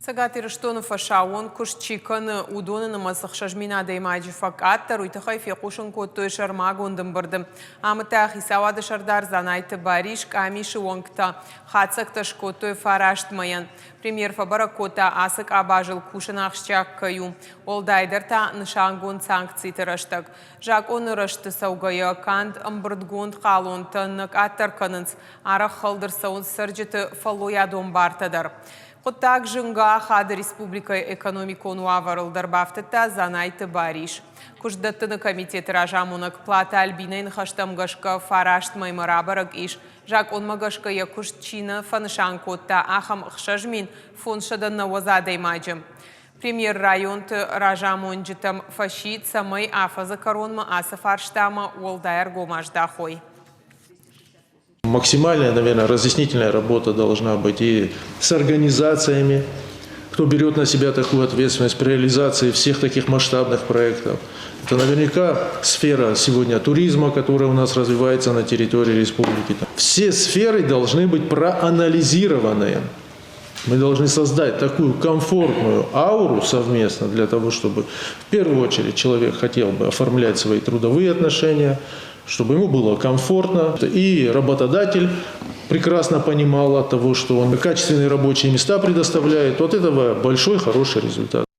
Цӕгат Ирыстоны фӕсаууон куыст чи кӕны, уыдоны нымӕц 6000 адӕймаджы фӕкъаддӕр, уый тыххӕй фехъусын кодтой сӕрмагонд ӕмбырды. Амыдта хицауады сӕрдар Дзанайты Барис, къамисы уӕнгтӕ хатдзӕгтӕ скодтой фараст мӕйӕн. Премьер фӕбӕрӕг кодта, ацы къабазыл кусын ахсджиаг кӕй у, уӕлдайдӕр та нысангонд санкциты рӕстӕг. Закъоны рӕзты цӕугӕйӕ канд ӕмбырдгонд хъалонтӕ нӕ къаддӕр кӕнынц, арӕх хӕлд ӕрцӕуынц цӕрджыты фӕллойадон бартӕ дӕр. Хъуыддаг зынгӕ ахады республикӕйы экономикон уавӕрыл дӕр, бафтыдта Дзанайты Барис. Куыстдӕттыны комитеты разамонӕг Платы Альбинӕйы ныхӕстӕм гӕсгӕ фараст мӕймӕ рабӕрӕг ис, закъонмӕ гӕсгӕ йӕ куыст чи нӕ фӕнысан кодта, ахӕм 6590 адӕймаджы. Премьер районты разамонджытӕм фӕсидт, цӕмӕй афӕдзы кӕронмӕ ацы фарстамӕ уӕлдай ӕргом аздахой. Максимальная, наверное, разъяснительная работа должна быть и с организациями, кто берет на себя такую ответственность при реализации всех таких масштабных проектов. Это наверняка сфера сегодня туризма, которая у нас развивается на территории республики. Все сферы должны быть проанализированы. Мы должны создать такую комфортную ауру совместно для того, чтобы в первую очередь человек хотел бы оформлять свои трудовые отношения, чтобы ему было комфортно. И работодатель прекрасно понимал от того, что он качественные рабочие места предоставляет. Вот этого большой хороший результат.